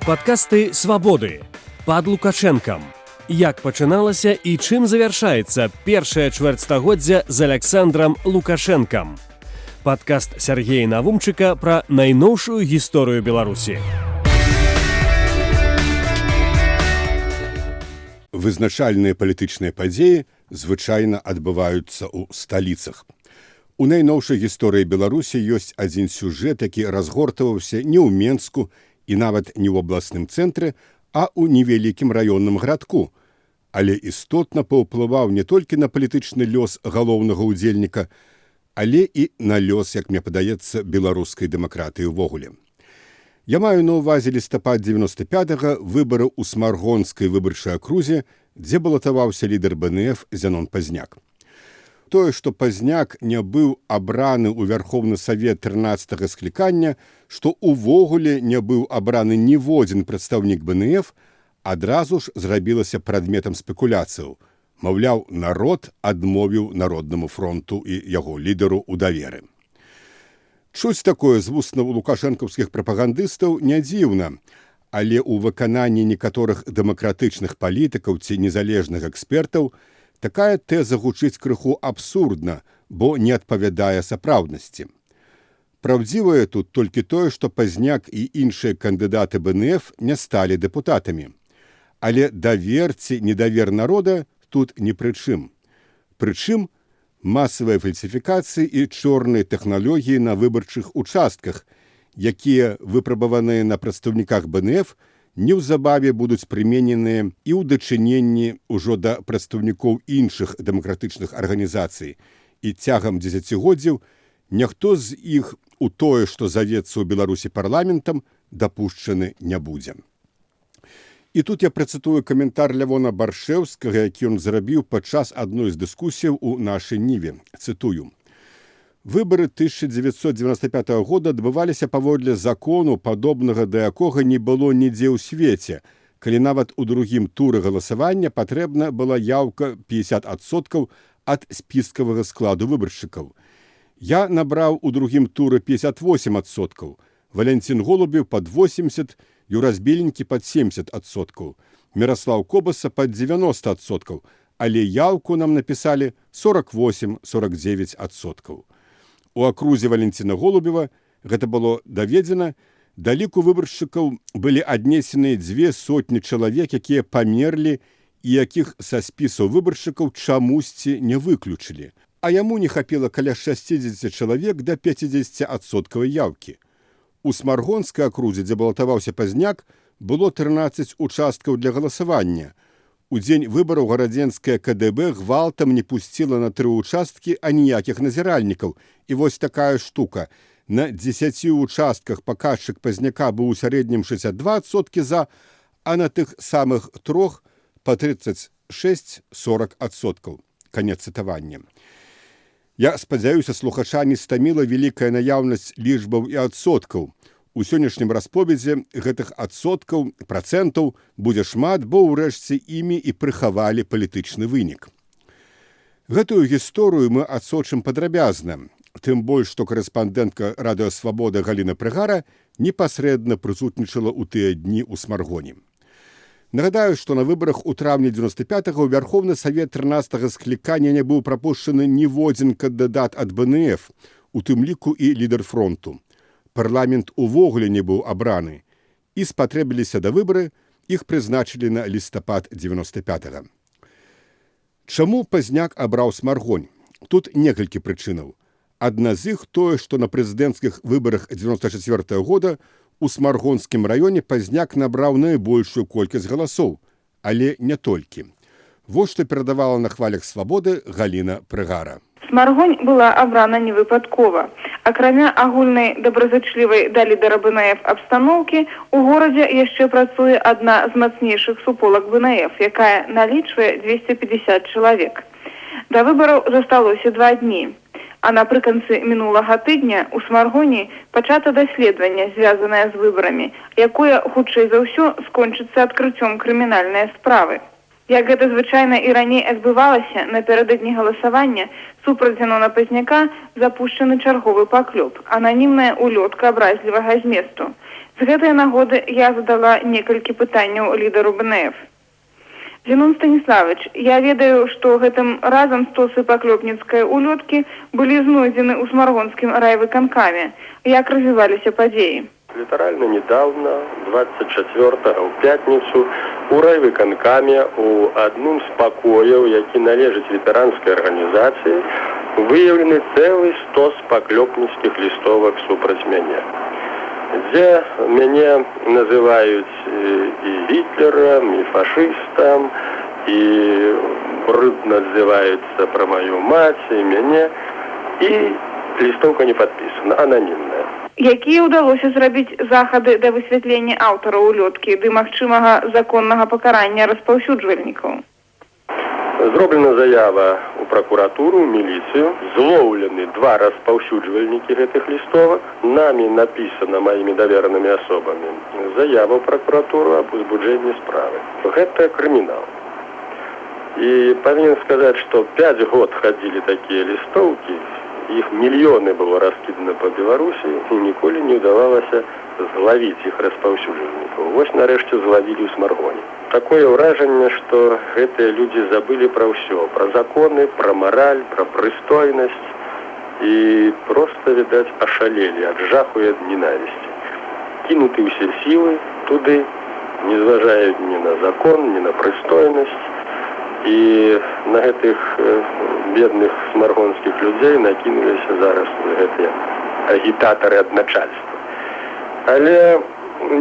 Падкасты «Свабоды» пад Лукашэнкам. Як пачыналася і чым завяршаецца першая чвэрць стагоддзя з Аляксандрам Лукашэнкам? Падкаст Сяргея Навумчыка пра найноўшую гісторыю Беларусі. Вызначальныя палітычныя падзеі звычайна адбываюцца ў сталіцах. У найноўшай гісторыі Беларусі ёсць адзін сюжэт, які разгортаваўся не ў Менску і нават не ў абласным цэнтры, а ў невялікім раённым гарадку, але істотна паўплываў не толькі на палітычны лёс галоўнага ўдзельніка, але і на лёс, як мне падаецца, беларускай дэмакратыі ўвогуле. Я маю на ўвазе лістапад 95-га, выбары ў Смаргонскай выбарчай акрузе, дзе балатаваўся лідар БНФ Зянон Пазняк. Тое, што Пазняк не быў абраны ў Вярхоўны Савет 13 склікання, што ўвогуле не быў абраны ніводзін прадстаўнік БНФ, адразу ж зрабілася прадметам спекуляцыяў. Маўляў, народ адмовіў Народнаму фронту і яго лідару ў даверы. Чуць такое з вуснаў лукашэнкаўскіх прапагандыстаў не дзіўна, але ў выкананні некаторых дэмакратычных палітыкаў ці незалежных экспертаў такая тэза гучыць крыху абсурдна, бо не адпавядае сапраўднасці. Праўдзівае тут толькі тое, што Пазняк і іншыя кандыдаты БНФ не сталі дэпутатамі. Але давер ці недавер народа тут ні пры чым. Прычым масавыя фальсіфікацыі і чорныя тэхналогіі на выбарчых участках, якія выпрабаваныя на прадстаўніках БНФ, неўзабаве будуць прымененыя і ў дачыненні ўжо да прадстаўнікоў іншых дэмакратычных арганізацый. І цягам дзесяцігоддзяў ніхто з іх у тое, што завецца ў Беларусі парламентам, дапушчаны не будзе. І тут я працытую каментар Лявона Баршэўскага, які ён зрабіў падчас адной з дыскусіяў у «Нашай Ніве». Цытую. Выбары 1995 года адбываліся паводле закону, падобнага да якога не было нідзе ў свеце, калі нават у другім туры галасавання патрэбна была яўка 50% ад спіскавага складу выбаршчыкаў. Я набраў у другім туры 58%, Валянцін Голубеў пад 80, Юрась Беленькі пад 70%, Міраслаў Кобаса пад 90%, але яўку нам напісалі 48-49%. У акрузе Валянціна Голубева гэта было даведзена, да ліку выбаршчыкаў былі аднесеныя 200 чалавек, якія памерлі і якіх са спісаў выбаршчыкаў чамусьці не выключылі. А яму не хапіла каля 60 чалавек да 50-адсоткавай яўкі. У Смаргонскай акрузе, дзе балатаваўся Пазняк, было 13 участкаў для галасавання. У дзень выбараў гарадзенская КДБ гвалтам не пусціла на тры участкі аніякіх назіральнікаў. І вось такая штука. На 10 участках паказчык Пазняка быў у сярэднім 62% за, а на тых самых трох па 36-40%. Канец цытавання. Я спадзяюся, слухача не стаміла вялікая наяўнасць лічбаў і адсоткаў. У сённяшнім расповедзе гэтых адсоткаў, працэнтаў будзе шмат, бо ўрэшце імі і прыхавалі палітычны вынік. Гэтую гісторыю мы адсочым падрабязна, тым больш, што карэспандэнтка «Радыё Свабода» Галіна Прыгара непасрэдна прысутнічала ў тыя дні ў Смаргоні. Нагадаю, што на выбарах у траўні 95-го ў Вярхоўны Савет 13 склікання не быў прапушчаны ніводзін кандыдат ад БНФ, у тым ліку і лідар фронту. Парламент увогуле не быў абраны, і спатрэбіліся да выбары, іх прызначылі на лістапад 95-го. Чаму Пазняк абраў Смаргонь? Тут некалькі прычынаў. Адна з іх тое, што на прэзідэнцкіх выбарах 94 года у Смаргонскім раёне Пазняк набраў найбольшую колькасць галасоў, але не толькі. Вось што перадавала на хвалях «Свабоды» Галіна Прыгара. Смаргонь была абрана не выпадкова. Акрамя агульнай добразычлівай да лідара БНФ абстаноўкі, у горадзе яшчэ працуе адна з мацнейшых суполак БНФ, якая налічвае 250 чалавек. Да выбараў засталося 2 дні. А напрыканцы мінулага тыдня ў Смаргоні пачата даследаванне, звязанае з выбарамі, якое, хутчэй за ўсё, скончыцца адкрыццём крымінальнай справы. Як гэта звычайна і раней адбывалася, напярэдадні галасавання супраць Зянона Пазняка запушчаны чарговы паклёп, ананімная улётка абразлівага зместу. З гэтай нагоды я задала некалькі пытанняў лідару БНФ. Зенон Станіславович, я ведаю, што гэтым разам стосы паклёпніцкай улёткі былі знойдзены ў смаргонскім райвыканкаме. Як развіваліся падзеі? Літаральна недавно, 24 ў пятніцу, у райвыканкаме у адным з пакояў, які належыць ветэранскай арганізацыі, выяўлены цэлы стос паклёпніцкіх лістовак супраць мяне, дзе мяне называюць і Гітлерам, і фашыстам, і брудна адзываюцца пра маю маці і мяне, і лістоўка не падпісана, ананімная. Якія ўдалося зрабіць захады да высвятлення аўтара улёткі ды магчымага законнага пакарання распаўсюджвальнікаў? Зроблена заява ў пракуратуру, міліцыю, злоўлены два распаўсюджвальнікі гэтых лістовак. Намі напісана, маімі даверанымі асобамі, заява ў пракуратуру аб узбуджэнні справы. Гэта крымінал. І павінен сказаць, што 5 год хадзілі такія лістоўкі, іх мільёны было раскідана па Беларусі, і ніколі не ўдавалася злавіць іх распаўсюджвальнікаў. Вось нарэшце злавілі ў Смаргоні. Такое ўражанне, што гэтыя людзі забылі пра ўсё, пра законы, пра мараль, пра прыстойнасць і проста, відаць, ашалелі ад жаху і ад ненавісці. Кінуты ўсе сілы туды, не зважаюць ні на закон, ні на прыстойнасць. І на гэтых бедных смаргонскіх людзей накінуліся зараз гэтыя агітатары ад начальства. Але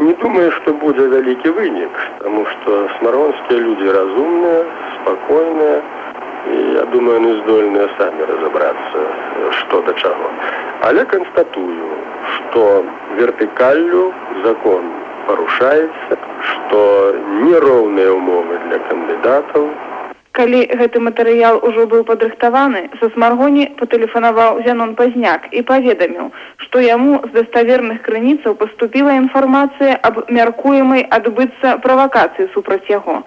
не думаю, што будзе вялікі вынік, таму што смаргонскія людзі разумныя, спакойныя, і я думаю, яны здольныя самі разабрацца, што да чаго. Але канстатую, што вертыкаллю закон парушаецца, што нероўныя ўмовы для кандыдатаў. Калі гэты матэрыял ужо быў падрыхтаваны, са Смаргоні патэлефанаваў Зянон Пазняк і паведаміў, што яму з даставерных крыніцаў паступіла інфармацыя аб мяркуемай адбыцца правакацыі супраць яго.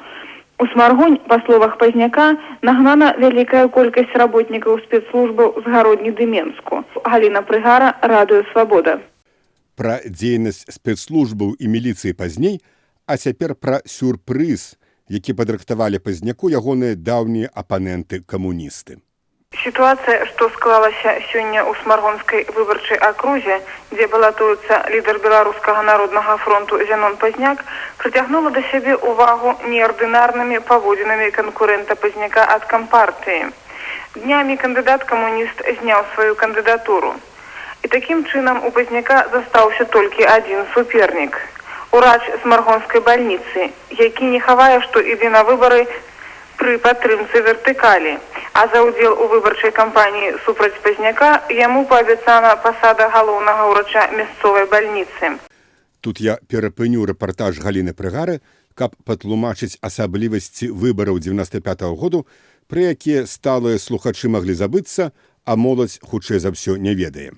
У Смаргонь, па словах Пазняка, нагнана вялікая колькасць работнікаў спецслужбаў з Гародні ды Менску. Галіна Прыгара, Радыё Свабода. Пра дзейнасць спецслужбаў і міліцыі пазней, а цяпер пра сюрпрыз, які падрыхтавалі Пазняку ягоныя даўнія апаненты камуністы. Сітуацыя, што склалася сёння ў смаргонскай выбарчай акрузе, дзе балатуецца лідар Беларускага народнага фронту Зянон Пазняк, прыцягнула да сябе ўвагу неардынарнымі паводзінамі канкурэнта Пазняка ад кампартыі. Днямі кандыдат камуніст зняў сваю кандыдатуру. І такім чынам у Пазняка застаўся толькі адзін супернік: урач смаргонскай бальніцы, які не хавае, што ідзе на выбары пры падтрымцы вертыкалі. А за ўдзел у выбарчай кампаніі супраць Пазняка яму паабяцана пасада галоўнага ўрача мясцовай бальніцы. Тут я перапыню рэпартаж Галіны Прыгары, каб патлумачыць асаблівасці выбараў 95 -го году, пры якія сталыя слухачы маглі забыцца, а моладзь хутчэй за ўсё не ведае.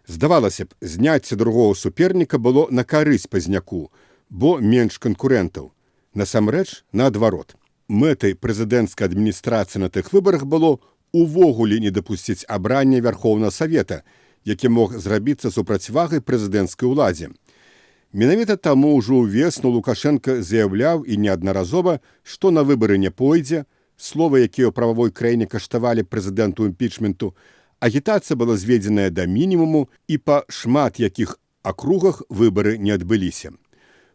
Здавалася б, зняцце другого суперніка было на карысць Пазняку, бо менш канкурэнтаў. Насамрэч, наадварот. Мэтай прэзідэнцкай адміністрацыі на тых выбарах было увогуле не дапусціць абрання Вярхоўнага Савета, які мог зрабіцца супрацьвагай прэзідэнцкай уладзе. Менавіта таму ўжо ўвесну Лукашэнка заяўляў, і неаднаразова, што на выбары не пойдзе, словы, якія ў прававой краіне каштавалі прэзідэнту імпічменту. Агітацыя была зведзеная да мінімуму, і па шмат якіх акругах выбары не адбыліся.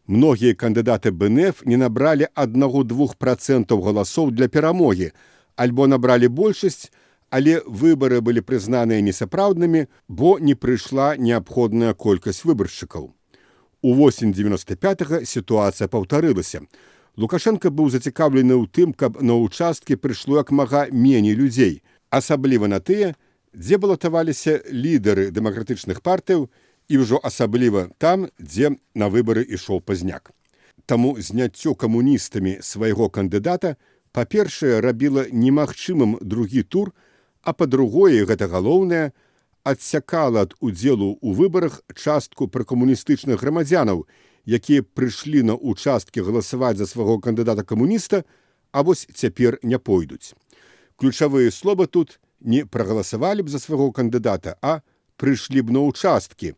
Многія кандыдаты БНФ не набралі 1-2% галасоў для перамогі, альбо набралі большасць, але выбары былі прызнаныя несапраўднымі, бо не прыйшла неабходная колькасць выбаршчыкаў. У восень 95 сітуацыя паўтарылася. Лукашэнка быў зацікаўлены ў тым, каб на ўчасткі прыйшло як мага меней людзей, асабліва на тыя, дзе балатаваліся лідары дэмакратычных партыяў, і ўжо асабліва там, дзе на выбары ішоў Пазняк. Таму зняццё камуністамі свайго кандыдата, па-першае, рабіла немагчымым другі тур, а па-другое, гэта галоўнае, адсякала ад удзелу ў выбарах частку пракамуністычных грамадзянаў, якія прыйшлі на ўчасткі галасаваць за свайго кандыдата камуніста, а вось цяпер не пойдуць. Ключавыя словы тут: не прагаласавалі б за свайго кандыдата, а прыйшлі б на ўчасткі,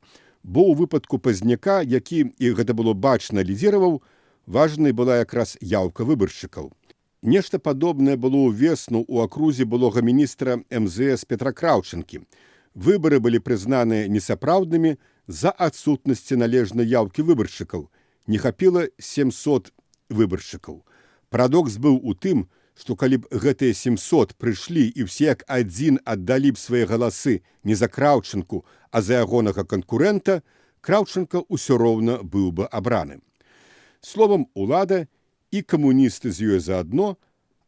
Бо ў выпадку Пазняка, які, і гэта было бачна, лідзіраваў, важнай была якраз яўка выбаршчыкаў. Нешта падобнае было ўвесну ў акрузе былога міністра МЗС Петра Краўчанкі. Выбары былі прызнаныя несапраўднымі з-за адсутнасці належнай яўкі выбаршчыкаў. Не хапіла 700 выбаршчыкаў. Парадокс быў у тым, што калі б гэтыя 700 прыйшлі і ўсе як адзін аддалі б свае галасы не за Краўчанку, а за ягонага канкурэнта, Краўчанка ўсё роўна быў бы абраны. Словам, улада і камуністы з ёй заадно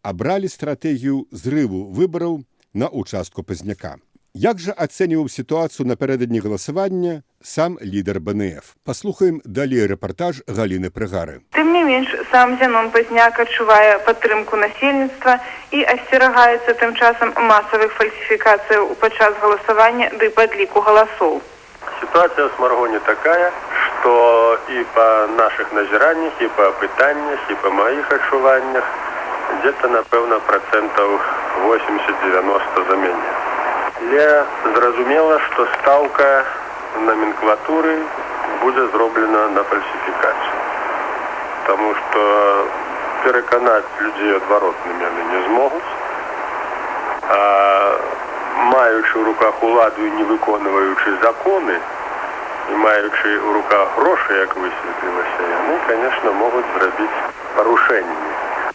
абралі стратэгію зрыву выбараў на участку Пазняка. Як жа ацэньваў сітуацыю напярэдадні галасавання сам лідар БНФ? Паслухаем далей рэпартаж Галіны Прыгары. Тым не менш, сам Зянон Пазняк адчувае падтрымку насельніцтва і асцерагаецца тым часам масавых фальсіфікацыяў падчас галасавання ды падліку галасоў. Ситуация в Сморгоне такая, что и по наших назіраннях, и по апытаннях, и по моих адчуваннях где-то, напэўна, процентов 80-90 за мяне. Але зразумела, што стаўка наменклатуры будзе зроблена на фальсіфікацыю. Таму што пераканаць людзей адваротным яны не змогуць. А маючы ў руках уладу і не выконваючы законы, і маючы ў руках грошы, як высветлілася, яны, конечно, могуць зрабіць парушэнні.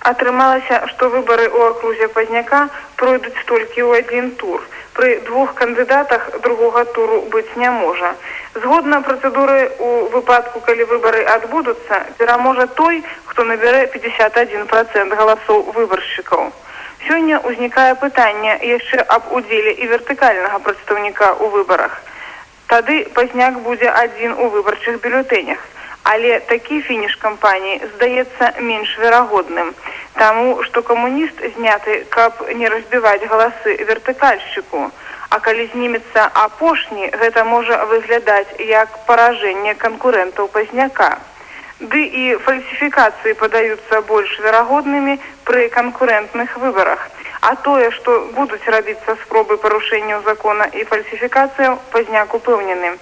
Атрымалася, што выбары ў акрузе Пазняка пройдуць толькі ў адзін тур. Пры двух кандыдатах другога туру быць не можа. Згодна працэдуры, у выпадку, калі выбары адбудуцца, пераможа той, хто набярэ 51% галасоў выбаршчыкаў. Сёння ўзнікае пытанне яшчэ аб удзеле і вертыкальнага прадстаўніка ў выбарах. Тады Пазняк будзе адзін у выбарчых бюлетэнях. Але такі фініш кампаніі здаецца менш верагодным, таму што камуніст зняты, каб не разбіваць галасы вертыкальшчыку. А калі знімецца апошні, гэта можа выглядаць як паражэнне канкурэнтаў Пазняка. Ды і фальсіфікацыі падаюцца больш верагоднымі пры канкурэнтных выбарах. А тое, што будуць рабіцца спробы парушэнняў закона і фальсіфікацыяў, Пазняк упэўнены.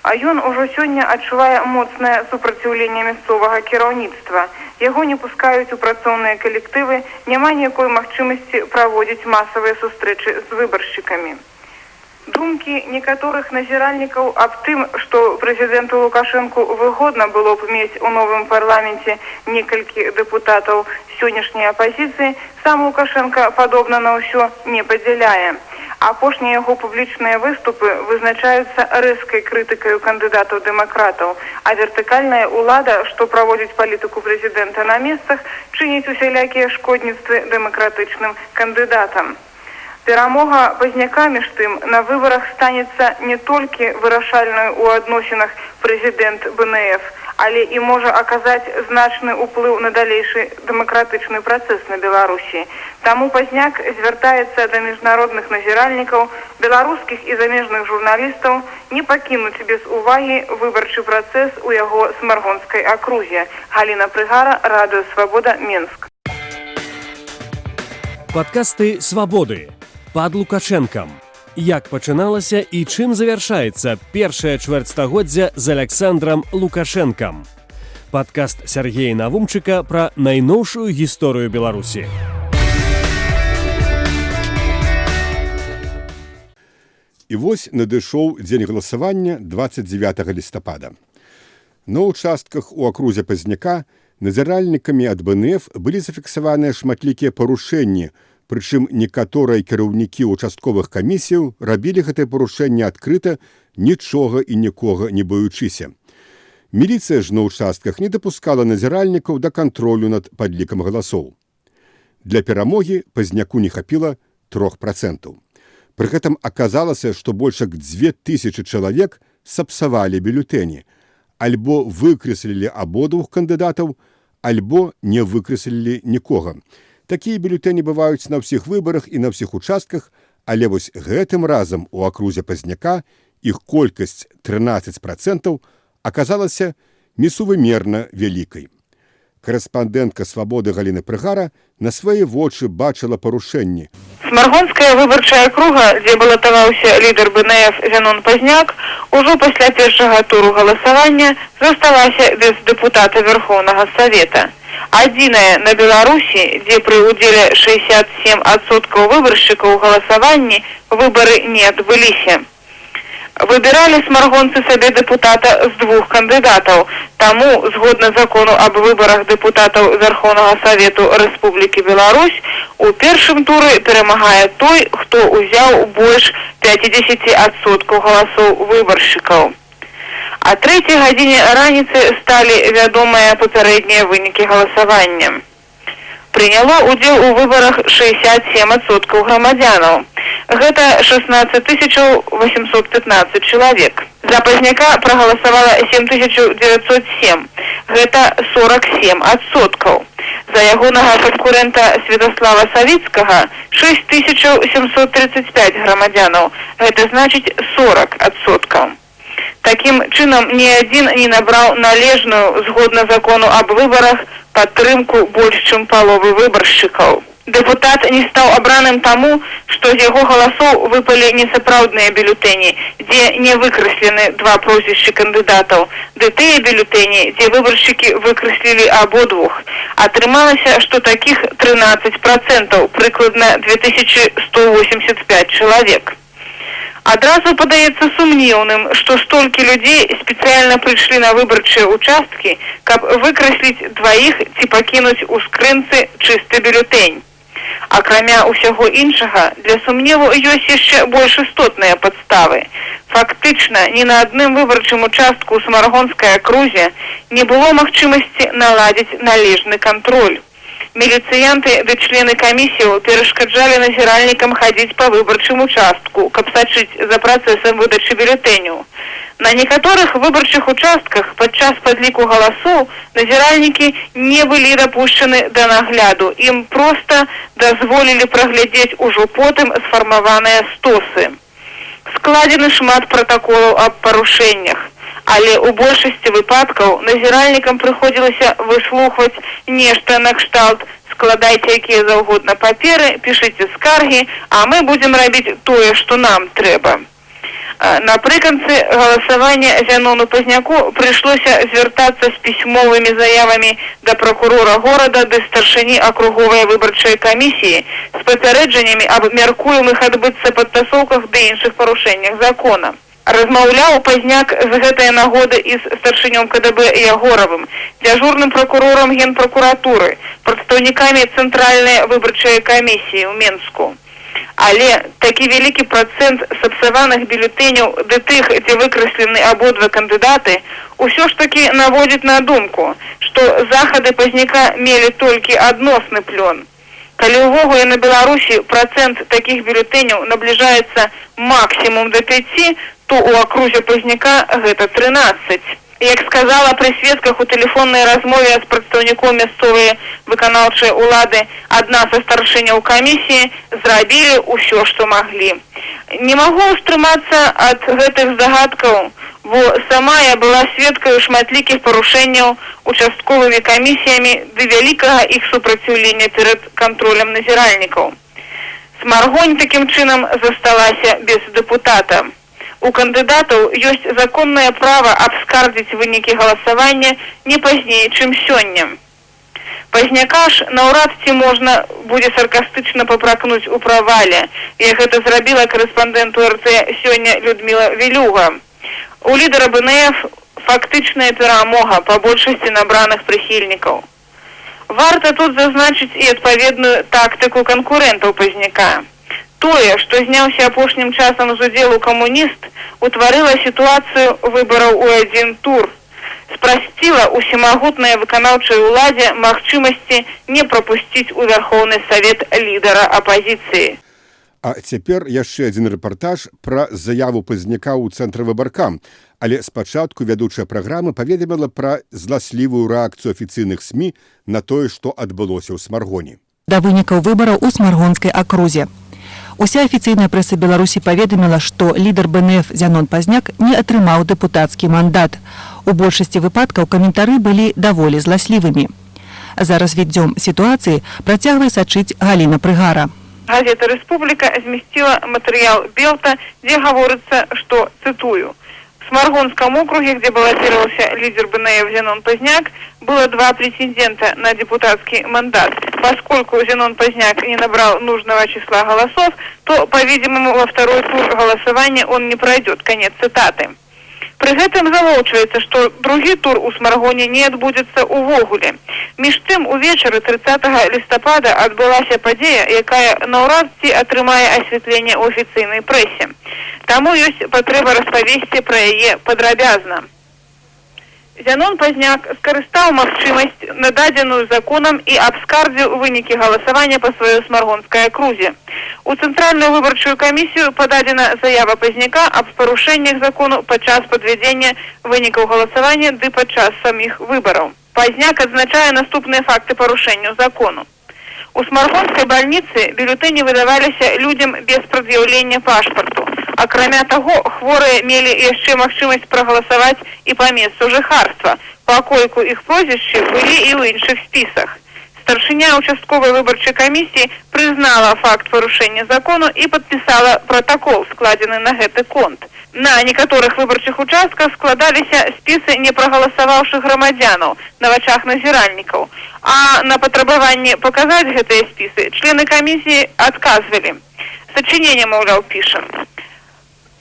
А ён ужо сёння адчувае моцнае супраціўленне мясцовага кіраўніцтва. Яго не пускаюць у працоўныя калектывы, няма ніякой магчымасці праводзіць масавыя сустрэчы з выбаршчыкамі. Думкі некаторых назіральнікаў аб тым, што прэзідэнту Лукашэнку выгодна было б мець у новым парламенце некалькі дэпутатаў сённяшняй апазіцыі, сам Лукашэнка, падобна на ўсё, не падзяляе. Апошнія яго публічныя выступы вызначаюцца рэзкай крытыкаю кандыдатаў-дэмакратаў, а вертыкальная ўлада, што праводзіць палітыку прэзідэнта на месцах, чыніць усялякія шкодніцтвы дэмакратычным кандыдатам. Перамога Пазняка, між тым, на выбарах станецца не толькі вырашальнай у адносінах прэзідэнт БНФ, але і можа аказаць значны ўплыў на далейшы дэмакратычны працэс на Беларусі. Таму Пазняк звяртаецца да міжнародных назіральнікаў, беларускіх і замежных журналістаў не пакінуць без увагі выбарчы працэс у яго смаргонскай акрузе. Галіна Прыгара, Радыё Свабода, Менск. Падкасты Свабоды пад Лукашэнкам. Як пачыналася і чым завяршаецца першая чвэрцьстагоддзя з Аляксандрам Лукашэнкам? Падкаст Сяргея Навумчыка пра найноўшую гісторыю Беларусі. І вось надышоў дзень галасавання 29 лістапада. На участках у акрузе Пазняка назіральнікамі ад БНФ былі зафіксаваныя шматлікія парушэнні, прычым некаторыя кіраўнікі участковых камісіяў рабілі гэтае парушэнне адкрыта, нічога і нікога не баючыся. Міліцыя ж на участках не дапускала назіральнікаў да кантролю над падлікам галасоў. Для перамогі Пазняку не хапіла 3%. Пры гэтым аказалася, што больш як 2000 чалавек сапсавалі бюлетэні, альбо выкрэслілі абодвух кандыдатаў, альбо не выкрэслілі нікога. Такія бюлетэні бываюць на ўсіх выбарах і на ўсіх участках, але вось гэтым разам у акрузе Пазняка іх колькасць 13% аказалася несувымерна вялікай. Карэспандэнтка «Свабоды» Галіна Прыгара на свае вочы бачыла парушэнні. Смаргонская выбарчая акруга, дзе балатаваўся лідар БНФ Зянон Пазняк, ужо пасля першага туру галасавання засталася без дэпутата Верхоўнага Савета. Адзіная на Беларусі, дзе пры ўдзеле 67% выбаршчыкаў у галасаванні выбары не адбыліся. Выбіралі смаргонцы сабе дэпутата з двух кандыдатаў. Таму, згодна закону аб выбарах дэпутатаў Вярхоўнага Савету Рэспублікі Беларусь, у першым туры перамагае той, хто ўзяў больш 50% галасоў выбаршчыкаў. А 3-й гадзіне раніцы сталі вядомыя папярэднія вынікі галасавання. Прыняло ўдзел у выбарах 67% грамадзянаў. Гэта 16 815 чалавек. За Пазняка прагаласавала 7907. Гэта 47%. За ягонага канкурэнта Святаслава Савіцкага 6735 грамадзянаў. Гэта значыць 40%. Такім чынам, ні адзін не набраў належную, згодна закону аб выбарах, падтрымку больш чым паловы выбаршчыкаў. Дэпутат не стаў абраным таму, што з яго галасоў выпалі несапраўдныя бюлетэні, дзе не выкраслены два прозвішчы кандыдатаў, ды тыя бюлетэні, дзе выбаршчыкі выкраслілі абодвух. Атрымалася, што такіх 13%, прыкладна 2185 чалавек. Адразу падаецца сумнеўным, што столькі людзей спецыяльна прыйшлі на выбарчыя участкі, каб выкрасліць дваіх ці пакінуць у скрынцы чысты бюлетэнь. Акрамя ўсяго іншага, для сумневу ёсць яшчэ больш істотныя падставы. Фактычна, ні на адным выбарчым участку ў смаргонскай акрузе не было магчымасці наладзіць належны кантроль. Міліцыянты ды члены камісіяў перашкаджалі назіральнікам хадзіць па выбарчым участку, каб сачыць за працэсам выдачы бюлетэняў. На некаторых выбарчых участках падчас падліку галасоў назіральнікі не былі дапушчаны да нагляду, ім проста дазволілі праглядзець ужо потым сфармаваныя стосы. Складзены шмат пратаколаў аб парушэннях, але ў большасці выпадкаў назіральнікам прыходзілася выслухваць нешта накшталт: «Складайце якія заўгодна паперы, пішыце скаргі, а мы будзем рабіць тое, што нам трэба». Напрыканцы галасавання Зянону Пазняку прыйшлося звяртацца з пісьмовымі заявамі да пракурора горада ды старшыні акруговай выбарчай камісіі з папярэджаннямі аб мяркуемых адбыцца падтасоўках ды іншых парушэннях закона. Размаўляў Пазняк з гэтай нагоды і з старшынём КДБ Ягоравым, дзяжурным пракурорам генпракуратуры, прадстаўнікамі Цэнтральнай выбарчай камісіі ў Менску. Але такі вялікі працэнт сапсаваных бюлетэняў ды тых, дзе выкраслены абодва кандыдаты, усё ж такі наводзіць на думку, што захады Пазняка мелі толькі адносны плён. Калі ўвогуле на Беларусі працэнт такіх бюлетэняў набліжаецца максімум да 5, то ў акрузе Пазняка гэта 13. Як сказала пры сведках у тэлефоннай размове з прадстаўніком мясцовай выканаўчай улады адна са старшыняў камісіі, зрабілі ўсё, што маглі. Не магу ўстрымацца ад гэтых здагадкаў, бо сама я была сведкаю шматлікіх парушэнняў участковымі камісіямі ды вялікага іх супраціўлення перад кантролем назіральнікаў. Смаргонь такім чынам засталася без дэпутата. У кандыдатаў ёсць законнае права абскардзіць вынікі галасавання не пазней, чым сёння. Пазняка ж наўрад ці можна будзе саркастычна папракнуць у правале, як гэта зрабіла карэспандэнту РТ сёння Людміла Велюга. У лідара БНФ фактычная перамога па большасці набраных прыхільнікаў. Варта тут зазначыць і адпаведную тактыку канкурэнтаў Пазняка. Тое, што зняўся апошнім часам з удзелу камуніст, утварыла сітуацыю выбараў у адзін тур. Спрасціла усемагутнай выканаўчай уладзе магчымасці не прапусціць у Вярхоўны Савет лідара апазіцыі. А цяпер яшчэ адзін рэпартаж пра заяву Пазняка ў Цэнтрвыбаркам. Але спачатку вядучая праграмы паведаміла пра зласлівую рэакцыю афіцыйных СМІ на тое, што адбылося ў Смаргоні. Да вынікаў выбараў у смаргонскай акрузе. Уся афіцыйная прэса Беларусі паведаміла, што лідар БНФ Зянон Пазняк не атрымаў дэпутацкі мандат. У большасці выпадкаў каментары былі даволі зласлівымі. За развіццём сітуацыі працягвае сачыць Галіна Прыгара. Газета «Республика» змясціла матэрыял Белта, дзе гаворыцца, што, цытую: «В Сморгонском округе, где баллотировался лидер БНФ Зенон Поздняк, было два претендента на депутатский мандат. Поскольку Зенон Поздняк не набрал нужного числа голосов, то, по-видимому, во второй тур голосования он не пройдет». Конец цитаты. Пры гэтым замоўчваецца, што другі тур у Смаргоне не адбудзецца ўвогуле. Між тым, увечары 30 лістапада адбылася падзея, якая наўрад ці атрымае асвятленне ў афіцыйнай прэсе. Таму ёсць патрэба распавесці пра яе падрабязна. Зянон Пазняк скарыстаў магчымасць, нададзеную законам, і абскардзіў вынікі галасавання па сваёй смаргонскай акрузе. У Цэнтральную выбарчую камісію пададзена заява Пазняка аб парушэннях закону падчас падвядзення вынікаў галасавання ды падчас саміх выбараў. Пазняк адзначае наступныя факты парушэнняў закону. У смаргонскай бальніцы бюлетэні выдаваліся людзям без прад'яўлення пашпарту. Акрамя таго, хворыя мелі яшчэ магчымасць прагаласаваць і па месцу жыхарства, пакольку іх прозвішчы былі і ў іншых спісах. Старшыня участковай выбарчай камісіі прызнала факт парушэння закону і падпісала пратакол, складзены на гэты конт. На некаторых выбарчых участках складаліся спісы непрагаласаваўшых грамадзянаў на вачах назіральнікаў. А на патрабаванне паказаць гэтыя спісы члены камісіі адказвалі: «Сачыненне, маўляў, пішам».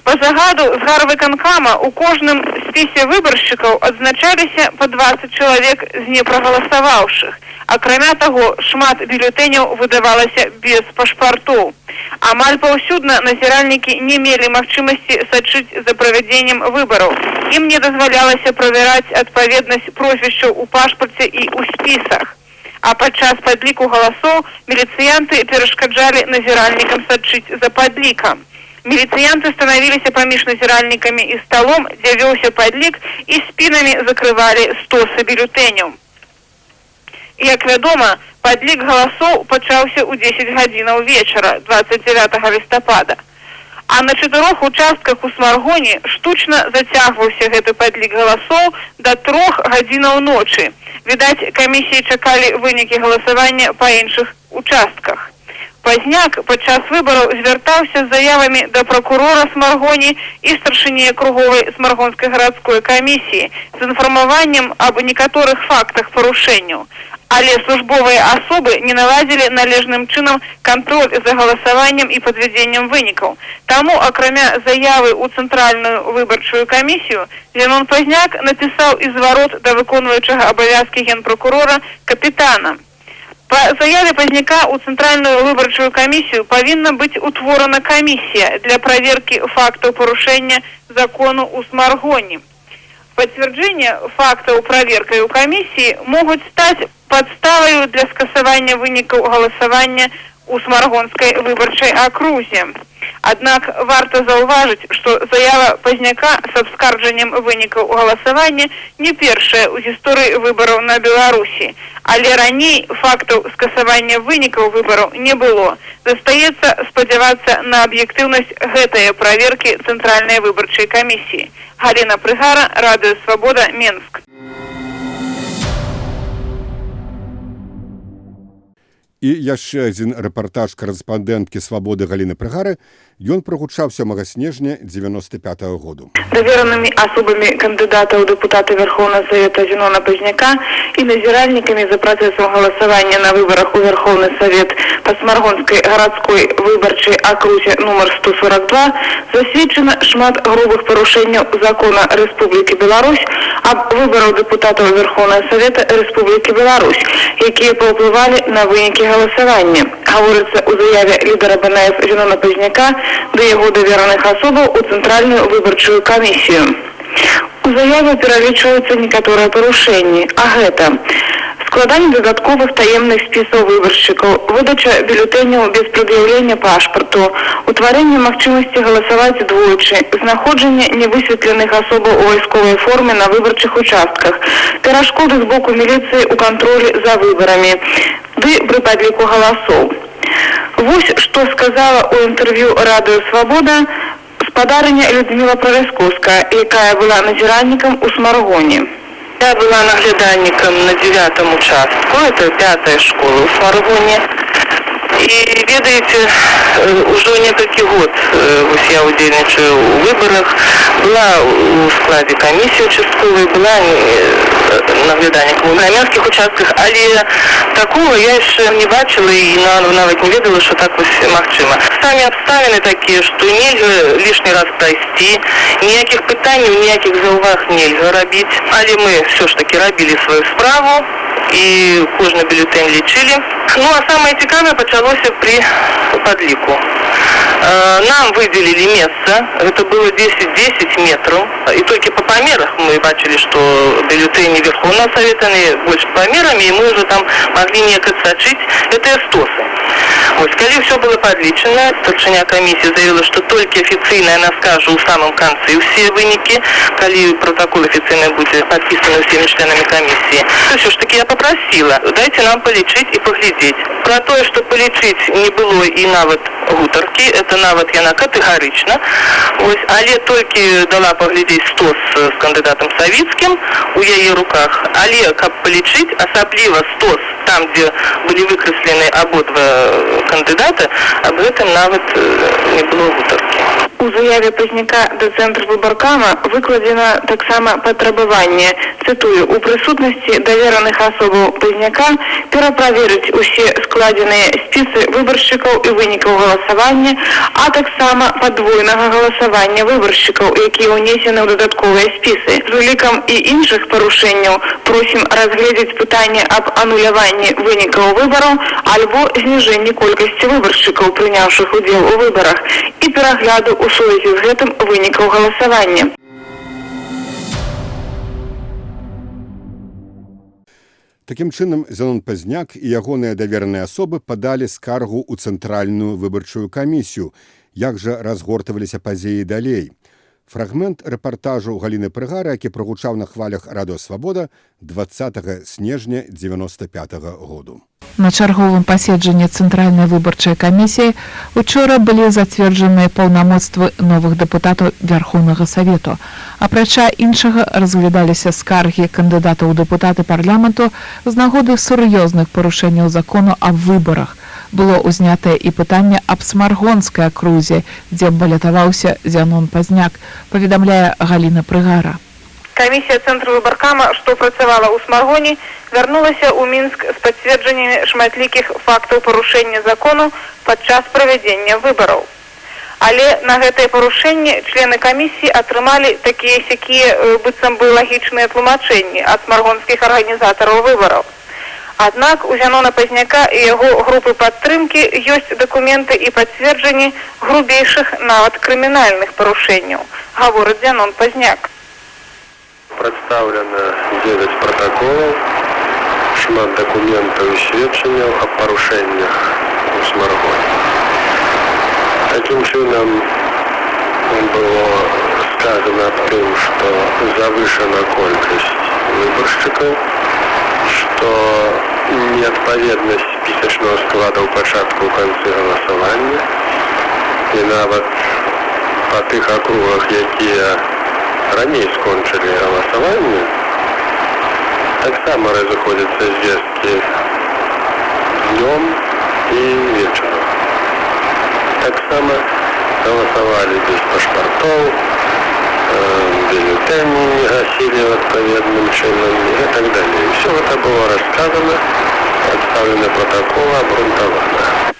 Па загаду з гарвыканкама у кожным спісе выбаршчыкаў адзначаліся па 20 чалавек з непрагаласаваўшых. Акрамя таго, шмат бюлетэняў выдавалася без пашпартоў. Амаль паўсюдна назіральнікі не мелі магчымасці сачыць за правядзеннем выбараў. Ім не дазвалялася правяраць адпаведнасць прозвішчаў у пашпарце і ў спісах. А падчас падліку галасоў міліцыянты перашкаджалі назіральнікам сачыць за падлікам. Міліцыянты станавіліся паміж назіральнікамі і сталом, дзе вёўся падлік, і спінамі закрывалі стосы бюлетэняў. Як вядома, падлік галасоў пачаўся ў 10 гадзінаў вечара 29 лістапада. А на чатырох участках у Смаргоне штучна зацягваўся гэты падлік галасоў да 3 гадзінаў ночы. Відаць, камісіі чакалі вынікі галасавання па іншых участках. Пазняк падчас выбараў звяртаўся з заявамі да пракурора Смаргоні і старшыні акруговай смаргонскай гарадской камісіі з інфармаваннем аб некаторых фактах парушэнняў. Але службовыя асобы не наладзілі належным чынам кантроль за галасаваннем і падвядзеннем вынікаў. Таму, акрамя заявы ў Цэнтральную выбарчую камісію, Зянон Пазняк напісаў і зварот да выконваючага абавязкі генпракурора Капітана. Па заяве Пазняка ў Цэнтральную выбарчую камісію павінна быць утворана камісія для праверкі фактаў парушэння закону ў Смаргоні. Пацвярджэнне фактаў праверкай у камісіі могуць стаць падставаю для скасавання вынікаў галасавання у смаргонскай выбарчай акрузе. Аднак варта заўважыць, што заява Пазняка з абскарджаннем вынікаў галасавання не першая ў гісторыі выбараў на Беларусі. Але раней фактаў скасавання вынікаў выбараў не было. Застаецца спадзявацца на аб'ектыўнасць гэтае праверкі Цэнтральнай выбарчай камісіі. Галіна Прыгара, Радыё Свабода, Менск. І яшчэ адзін рэпартаж карэспандэнткі «Свабоды» Галіны Прыгары. Ён прагучаў 7 снежня 95 -го году. Даверанымі асобамі кандыдата ў дэпутаты Верхоўнага Савета Зенона Пазняка і назіральнікамі за працэсам галасавання на выбарах у Верхоўны Савет па Смаргонскай гарадской выбарчай акрузе нумар 142 засведчана шмат грубых парушэнняў закона Рэспублікі Беларусь аб выбараў дэпутатаў Верхоўнага Савета Рэспублікі Беларусь, якія паўплывалі на вынікі галасавання. Гаворыцца ў заяве лідара БНФ Зенона Пазняка ды яго давераных асобаў у Цэнтральную выбарчую камісію. У заяве пералічваюцца некаторыя парушэнні, а гэта: складанне дадатковых таемных спісаў выбаршчыкаў, выдача бюлетэняў без прад'яўлення пашпарту, утварэнне магчымасці галасаваць двойчы, знаходжанне невысветленых асобаў у вайсковай форме на выбарчых участках, перашкоды з боку міліцыі ў кантролі за выбарамі ды пры падліку галасоў. Вось што сказала ў інтэрв'ю Радыё Свабода спадарыня Людміла Праляскоўская, якая была назіральнікам у Смаргоні. Я была наглядальнікам на девятом участку, это пятая школа ў Смаргоне. І ведаеце, ўжо некалькі год вось я удзельнічаю ў выбарах, была у складзе камісіі участковай, была наглядальнікам у грамянскіх участках, але такого я яшчэ не бачыла і нават не ведала, што так вось магчыма. Самі абставіны такія, што нельга лішні раз прайсці, ніякіх пытанняў, ніякіх заўваг нельга рабіць, але мы ўсё ж такі рабілі сваю справу і кожны бюлетень лічылі. Ну а самае цікавае пачалося пры падліку. Нам выделили месца, это было 10-10 метров, и только по памерах мы бачылі, что бюллетени Верховного Совета, они больше памерамі, и мы уже там могли неяк адсачыць гэтыя стосы. Вось, калі ўсё было падлічана, старшыня камісіі заявіла, што толькі афіцыйна яна скажа ў самым канцы ўсе вынікі, калі протакол афіцыйны будзе падпісаны ўсімі членамі камісіі. Ўсё ж таки я попросила, дайце нам палічыць і паглядзець. Пра тое, што палічыць, не было і нават гутаркі, это нават яна катэгарычна. Вось, але толькі дала паглядзець стос з кандыдатам Савіцкім у яе руках, але каб палічыць, асабліва стос там, дзе былі выкраслены абодва кандыдата, аб гэтым нават не было гутаркі. У заяве Пазняка да Цэнтрвыбаркама выкладзена таксама патрабаванне, цытую: «У прысутнасці давераных асобаў Пазняка пераправерыць усе складзеныя спісы выбаршчыкаў і вынікаў галасавання, а таксама падвойнага галасавання выбаршчыкаў, якія ўнесены ў дадатковыя спісы. З улікам і іншых парушэнняў просім разгледзець пытанне аб ануляванні вынікаў выбараў альбо зніжэнні колькасці выбаршчыкаў, прыняўшых удзел у выбарах, і перагляду ў сувязі з гэтым вынікаў галасавання». Такім чынам, Зянон Пазняк і ягоныя давераныя асобы падалі скаргу ў Цэнтральную выбарчую камісію. Як жа разгортаваліся падзеі далей? Фрагмент рэпартажу Галіны Прыгары, які прагучаў на хвалях Радыё Свабода 20 снежня 95 -го году. На чарговым паседжанні Цэнтральнай выбарчай камісіі учора былі зацверджаныя паўнамоцтвы новых дэпутатаў Вярхоўнага Савету. Апрача іншага, разглядаліся скаргі кандыдатаў у дэпутаты парламенту з нагоды сур'ёзных парушэнняў закону аб выбарах. Было ўзнятае і пытанне аб Смаргонскай акрузе, дзе балятаваўся Зянон Пазняк, паведамляе Галіна Прыгара. Камісія Цэнтрвыбаркама, што працавала ў Смаргоні, вярнулася ў Мінск з пацверджаннямі шматлікіх фактаў парушэння закону падчас правядзення выбараў. Але на гэтае парушэнне члены камісіі атрымалі такія сякія быццам бы лагічныя тлумачэнні ад смаргонскіх арганізатараў выбараў. Аднак у Зянона Пазняка і яго групы падтрымкі ёсць дакументы і пацверджанні грубейшых, нават крымінальных парушэнняў, гаворыць Зянон Пазняк. Прадстаўлена 9 пратаколаў, шмат дакументаў і сведчанняў аб парушэннях у Смаргоне. Такім чынам, было сказана аб тым, што завышана колькасць выбаршчыкаў, што неадпаведнасць спісачнага склада ў пачатку, ў канцы галасавання, і нават па тых акругах, якія раней скончылі галасаванне, таксама разыходзяцца звесткі днём і вечарам. Таксама галасавалі без пашпартоў, бюлетэні не гасілі адпаведным чынам і так далее. Всё гэта было расказана, прадстаўлены пратаколы, абгрунтавана.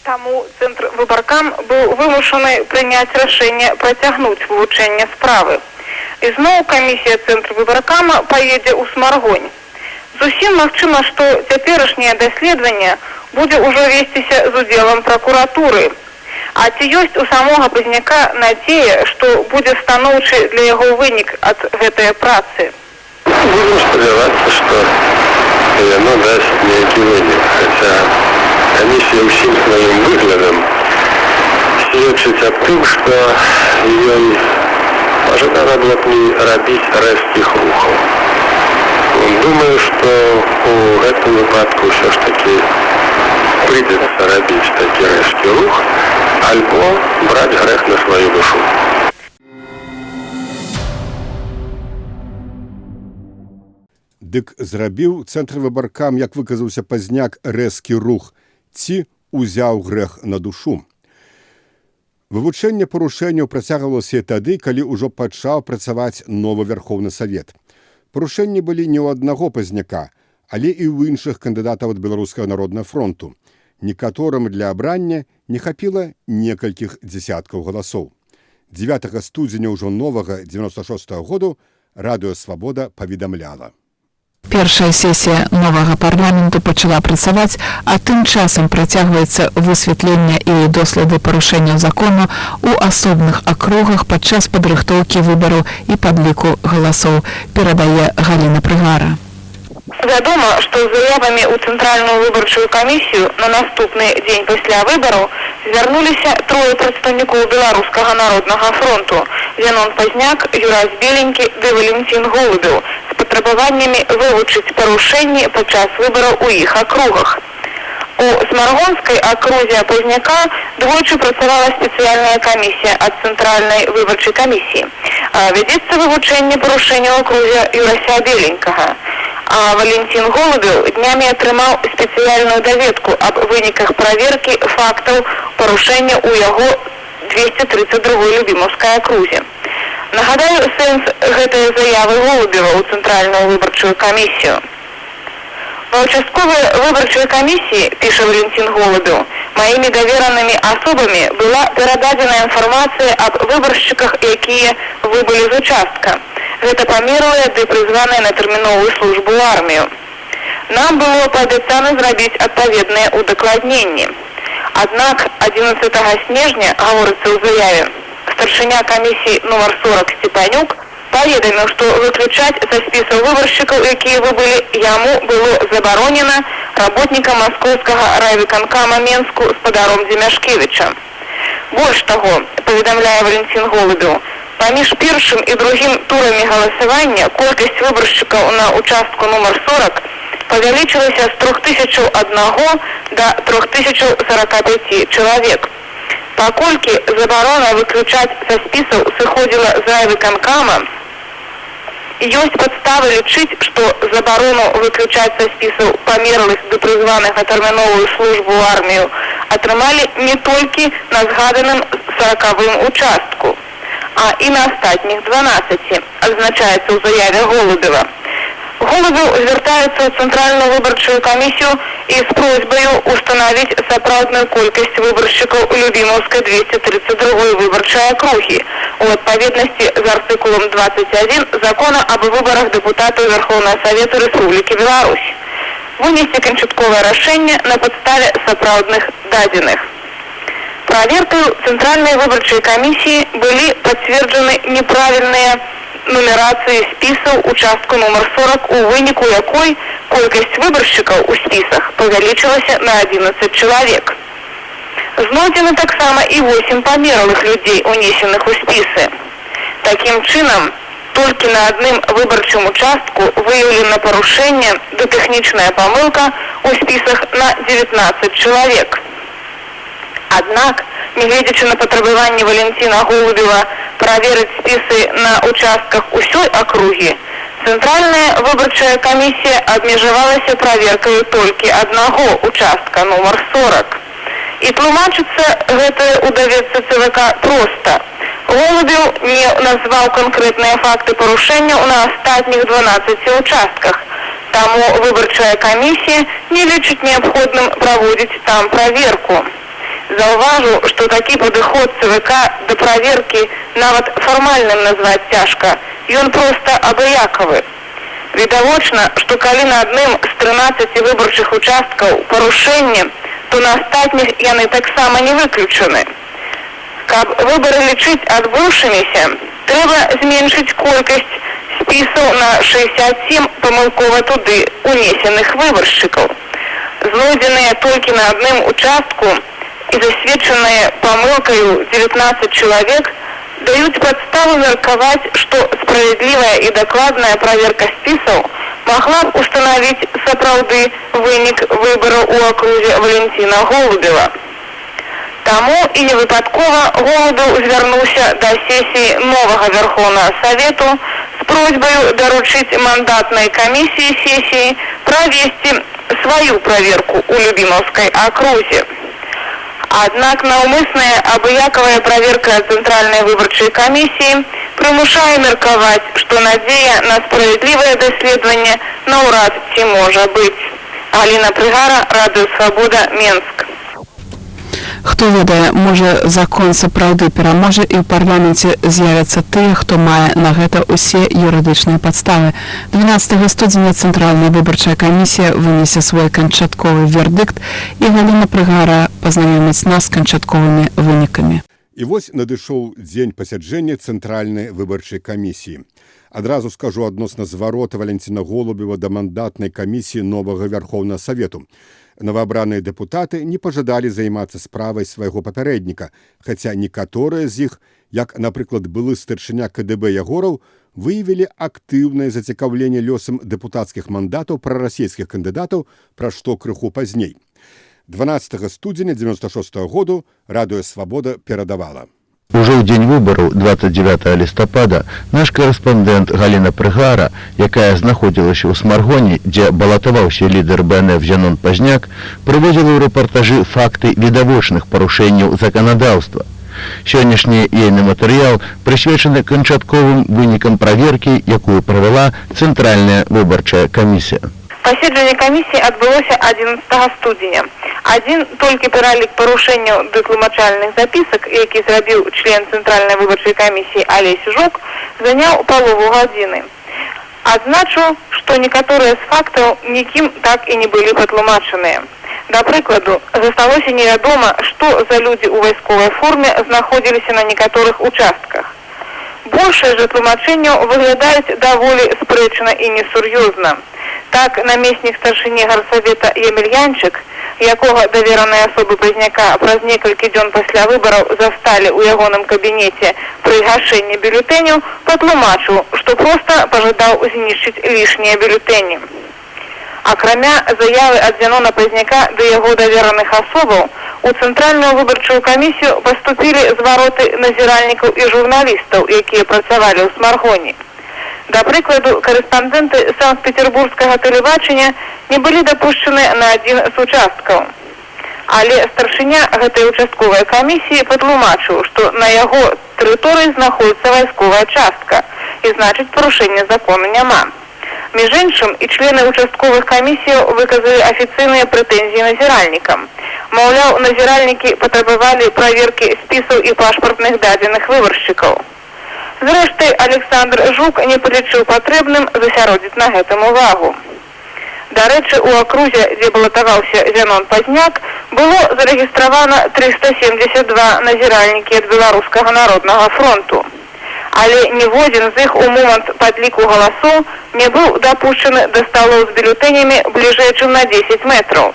Таму Цэнтрвыбаркам быў вымушаны прыняць рашэнне працягнуць вывучэнне справы. Ізноў камісія Цэнтрвыбаркама паедзе ў Смаргонь. Зусім магчыма, што цяперашняе даследаванне будзе ўжо весціся з удзелам пракуратуры. А ці ёсць у самога Пазняка надзея, што будзе станоўчы для яго вынік ад гэтай працы? Будем спадзявацца, што яно дасць нейкі вынік, хаця камісія ўсім сваім выглядам сведчыць аб тым, што ёй пажадана было б не рабіць рэзкіх рухаў. Думаю, што у гэтым выпадку ўсё ж такі прыйдзецца рабіць такі рэзкі рух альбо браць грэх на сваю душу. Дык зрабіў Цэнтрвыбаркам, як выказаўся Пазняк, рэзкі рух ці узяў грэх на душу. Вывучэнне парушэнняў працягвалася тады, калі ўжо пачаў працаваць новы Вярхоўны Савет. Парушэнні былі не ў аднаго Пазняка, але і ў іншых кандыдатаў ад Беларускага народнага фронту. Некаторым для абрання не хапіла некалькіх дзесяткаў галасоў. 9 студзеня ўжо новага 96 -го году Радыё Свабода паведамляла. Першая сесія новага парламенту пачала працаваць, а тым часам працягваецца высвятленне і доследы парушэнняў закону ў асобных акругах падчас падрыхтоўкі выбараў і падліку галасоў, перадае Галіна Прыгара. Вядома, што з заявамі ў Цэнтральную выбарчую камісію на наступны дзень пасля выбараў звярнуліся трое прадстаўнікоў Беларускага народнага фронту: Зянон Пазняк, Юрась Беленькі ды Валентин Голубеў з патрабаваннямі вывучыць парушэнні падчас выбараў у іх акругах. У Смаргонскай акрузе Пазняка двойчы працавала спецыяльная камісія ад Цэнтральнай выбарчай камісіі. Вядзецца вывучэнне парушэнняў акрузе Юрася Беленькага. А Валентин Голубеў днямі атрымаў спецыяльную даведку аб выніках праверкі фактаў парушэння ў яго 232 Любімаўскай акрузе. Нагадаю сэнс гэтай заявы Голубева ў Цэнтральную выбарчую камісію. Ва участковай выбарчай камісіі, піша Валентин Голубеў, маімі даверанымі асобамі была перададзена інфармацыя аб выбаршчыках, якія выбылі з участка. Гэта памерлыя ды прызваныя на тэрміновую службу ў армію. Нам было паабяцана зрабіць адпаведныя ўдакладненні. Аднак 11 снежня, гаворыцца ў заяве, старшыня камісіі нумар 40 Сцепанюк паведаміў, што выключаць са спісаў выбаршчыкаў, якія выбылі, яму было забаронена работнікам маскоўскага райвыканкама Менску спадаром Дземяшкевіча. Больш таго, паведамляе Валентин Голубеў, паміж першым і другім турамі галасавання колькасць выбаршчыкаў на участку нумар 40 павялічылася з 3001 да 3045 чалавек. Паколькі забарона выключаць са спісаў сыходзіла з райвыканкама, ёсць падставы лічыць, што забарону выключаць са спісаў памерлых ды прызваных на тэрміновую службу ў армію атрымалі не толькі на згаданым 40-м участку, а і на астатніх 12, адзначаецца ў заяве Голубева. Голубеў звяртаецца ў Цэнтральную выбарчую камісію і з просьбаю устанавіць сапраўдную колькасць выбаршчыкаў Любімаўскай 232 выбарчай акругі у адпаведнасці з артыкулам 21 закона аб выбарах дэпутатаў Вярхоўнага Савету Рэспублікі Беларусь. Вынесці канчатковае рашэнне на падставе сапраўдных дадзеных. Праверкаю Цэнтральнай выбарчай камісіі былі пацверджаны неправільныя нумерацыі спісаў участку нумар 40, у выніку якой колькасць выбаршчыкаў у спісах павялічылася на 11 чалавек. Знойдзены таксама і 8 памерлых людзей, унесеных у спісы. Такім чынам, толькі на адным выбарчым участку выяўлена парушэнне ды тэхнічная памылка ў спісах на 19 чалавек. Аднак, нягледзячы на патрабаванне Валентина Голубева праверыць спісы на участках усёй акругі, Цэнтральная выбарчая камісія абмежавалася праверкаю толькі аднаго участка нумар 40. І тлумачыцца гэтае ў даведцы ЦВК проста. Голубеў не назваў канкрэтныя факты парушэнняў на астатніх 12 участках. Таму выбарчая камісія не лічыць неабходным праводзіць там праверку. Заўважу, што такі падыход ЦВК да праверкі нават фармальным назваць цяжка. Ён проста абыякавы. Відавочна, што калі на адным з 13 выбарчых участкаў парушэнне, то на астатніх яны таксама не выключаны. Каб выбары лічыць адбыўшыміся, трэба зменшыць колькасць спісаў на 67 памылкова туды унесеных выбаршчыкаў. Знойдзеныя толькі на адным участку і засведчаныя памылкаю 19 чалавек даюць падставу меркаваць, што справядлівая і дакладная праверка спісаў магла б устанавіць сапраўды вынік выбараў у акрузе Валентина Голубева. Таму і не выпадкова Голубеў звярнуўся да сесіі новага Вярхоўнага Савету з з просьбаю даручыць мандатнай камісіі сесіі правесці сваю праверку ў Любімаўскай акрузе. Аднак наўмысная абыякавая праверка Цэнтральнай выбарчай камісіі прымушае меркаваць, што надзея на справядлівае даследаванне наўрад ці можа быць. Галіна Прыгара, Радыё Свабода, Менск. Хто ведае, можа, закон сапраўды пераможа і ў парламенце з'явяцца тыя, хто мае на гэта ўсе юрыдычныя падставы. 12 студзеня Цэнтральная выбарчая камісія вынесе свой канчатковы вердыкт, і Галіна Прыгара пазнаёміць нас з канчатковымі вынікамі. І вось надышоў дзень пасяджэння Цэнтральнай выбарчай камісіі. Адразу скажу адносна зварота Валянціна Голубева да мандатнай камісіі новага Вярхоўнага Савету. Новаабраныя дэпутаты не пажадалі займацца справай свайго папярэдніка, хаця некаторыя з іх, як, напрыклад, былы старшыня КДБ Ягораў, выявілі актыўнае зацікаўленне лёсам дэпутацкіх мандатаў прарасійскіх кандыдатаў, пра што крыху пазней. 12 студзеня 96 -го году Радыё Свабода перадавала. Ужо ў дзень выбараў, 29 лістапада, наш карэспандэнт Галіна Прыгара, якая знаходзілася ў Смаргоні, дзе балатаваўся лідар БНФ Зянон Пазняк, прыводзіла ў рэпартажы факты відавочных парушэнняў заканадаўства. Сённяшні ейны матэрыял прысвечаны канчатковым вынікам праверкі, якую правяла Цэнтральная выбарчая камісія. Паседжанне камісіі адбылося 11 студзеня. Адзін толькі пералік парушэнняў ды тлумачальных запісак, які зрабіў член Цэнтральнай выбарчай камісіі Алесь Жук, заняў палову гадзіны. Адзначу, што некаторыя з фактаў нікім так і не былі патлумачаныя. Да прыкладу, засталося невядома, што за людзі ў вайсковай форме знаходзіліся на некаторых участках. Большае жа тлумачэнняў выглядаюць даволі спрэчна і несур'ёзна. Так, намеснік старшыні гарсавета Емельянчык, якога давераныя асобы Пазняка праз некалькі дзён пасля выбараў засталі ў ягоным кабінеце пры гашэнні бюлетэняў, патлумачыў, што проста пажадаў знішчыць лішнія бюлетэні. Акрамя заявы ад Зянона Пазняка ды яго давераных асобаў, у Цэнтральную выбарчую камісію паступілі звароты назіральнікаў і журналістаў, якія працавалі ў Смаргоні. Да прыкладу, карэспандэнты санкт-петербургскага тэлебачання не былі дапушчаны на адзін з участкаў. Але старшыня гэтай участковай камісіі патлумачыў, што на яго тэрыторыі знаходіцца вайсковая частка, і значыць, парушэння закону няма. Між іншым, і члены участковых камісіяў выказалі афіцыйныя прэтэнзіі назіральнікам. Маўляў, назіральнікі патрабавалі праверкі спісаў і пашпартных дадзеных выбаршчыкаў. Зрэшты, Александр Жук не палічыў патрэбным засяродзіць на гэтым увагу. Дарэчы, у акрузе, дзе балатаваўся Зянон Пазняк, было зарэгістравана 372 назіральнікі ад Беларускага народнага фронту. Але ніводзін з іх у момант падліку галасоў не быў дапушчаны да сталоў з бюлетэнямі бліжэй, чым на 10 метраў.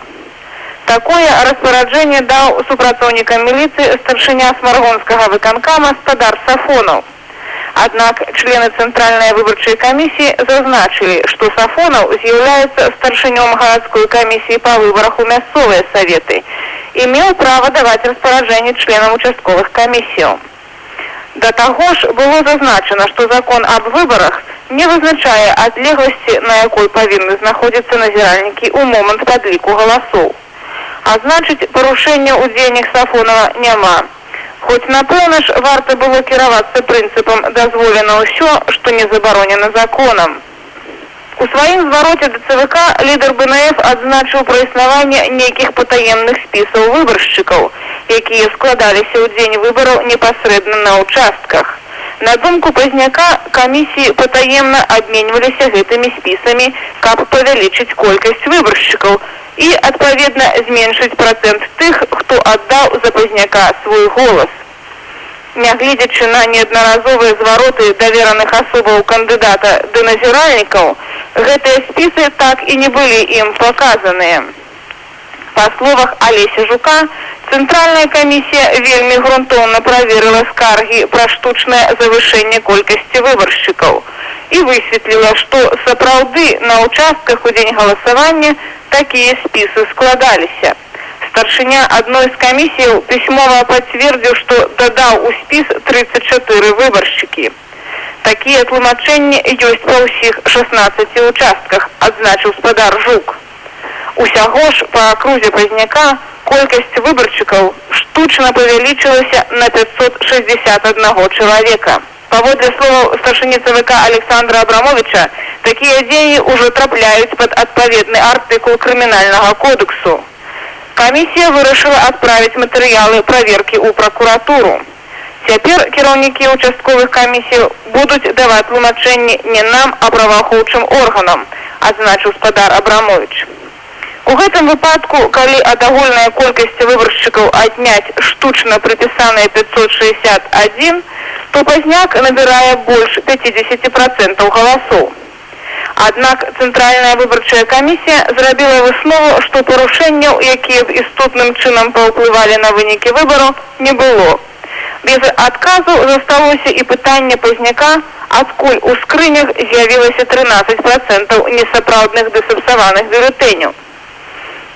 Такое распараджэнне даў супрацоўнікам міліцыі старшыня смаргонскага выканкама спадар Сафонаў. Аднак члены Цэнтральнай выбарчай камісіі зазначылі, што Сафонаў з'яўляецца старшынём гарадской камісіі па выбарах у мясцовыя саветы і меў права даваць распараджэнні членам участковых камісіяў. Да таго ж было зазначана, што закон аб выбарах не вызначае адлегласці, на якой павінны знаходзіцца назіральнікі ў момант падліку галасоў. А значыць, парушэння ў дзеяннях Сафонова няма. Хоць, напэўна ж, варта было кіравацца прынцыпам «дазволена ўсё, што не забаронена законам». У сваім звароце да ЦВК лідар БНФ адзначыў пра існаванне нейкіх патаемных спісаў выбаршчыкаў, якія складаліся ў дзень выбараў непасрэдна на ўчастках. На думку Пазняка, камісіі патаемна абменьваліся гэтымі спісамі, каб павялічыць колькасць выбаршчыкаў і, адпаведна, зменшыць працэнт тых, хто аддаў за Пазняка свой голас. Нягледзячы на неаднаразовыя звароты давераных асобаў кандыдата ды назіральнікаў, гэтыя спісы так і не былі ім паказаныя. Па словах Алеся Жука, Цэнтральная камісія вельмі грунтоўна праверыла скаргі пра штучнае завышэнне колькасці выбаршчыкаў і высветліла, што сапраўды на ўчастках у дзень галасавання такія спісы складаліся. Старшыня адной з камісіяў пісьмова пацвердзіў, што дадаў у спіс 34 выбаршчыкі. Такія тлумачэнні ёсць па ўсіх 16 участках, адзначыў спадар Жук. Усяго ж па акрузе Пазняка колькасць выбаршчыкаў штучна павялічылася на 561 чалавека. Паводле словаў старшыні ЦВК Александра Абрамовича, такія дзеі ўжо трапляюць пад адпаведны артыкул крымінальнага кодексу. Камісія вырашыла адправіць матэрыялы праверкі ў пракуратуру. Цяпер кіраўнікі участковых камісій будуць даваць тлумачэнні не нам, а праваахоўчым органам, адзначыў спадар Абрамович. У гэтым выпадку, калі ад агульнай колькасці выбаршчыкаў адняць штучна прыпісаныя 561, то Пазняк набірае больш 50% галасоў. Аднак Цэнтральная выбарчая камісія зрабіла выснову, што парушэнняў, якія б істотным чынам паўплывалі на вынікі выбараў, не было. Без адказу засталося і пытанне Пазняка, адкуль у скрынях з'явілася 13% несапраўдных ды сапсаваных бюлетэняў.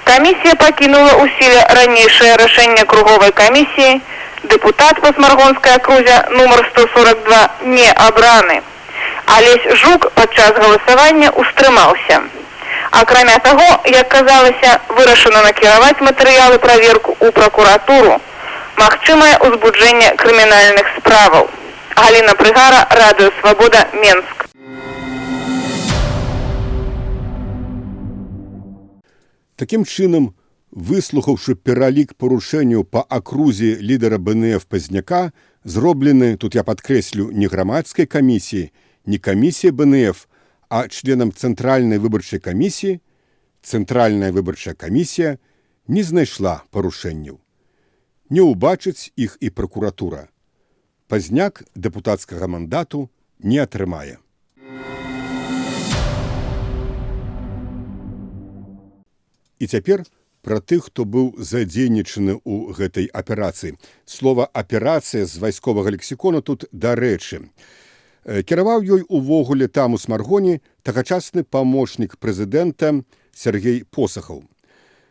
Камісія пакінула ў сіле ранейшае рашэнне круговай камісіі, дэпутат па Смаргонскай акрузе нумар 142 не абраны. Алесь Жук падчас галасавання устрымаўся. Акрамя таго, як казалася, вырашана накіраваць матэрыялы праверку ў пракуратуру. Магчымае ўзбуджэнне крымінальных справаў. Галіна Прыгара, Радыё Свабода, Менск. Такім чынам, выслухаўшы пералік парушэнняў па акрузе лідара БНФ Пазняка, зроблены, тут я падкрэслю, не грамадскай камісіі, не камісіі БНФ, а членам Цэнтральнай выбарчай камісіі, Цэнтральная выбарчая камісія не знайшла парушэнняў. Не ўбачыць іх і пракуратура. Пазняк дэпутацкага мандату не атрымае. І цяпер пра тых, хто быў задзейнічаны ў гэтай аперацыі. Слова «аперацыя» з вайсковага лексікону тут дарэчы. Кіраваў ёй увогуле там у Смаргоні тагачасны памочнік прэзідэнта Сергей Посахаў.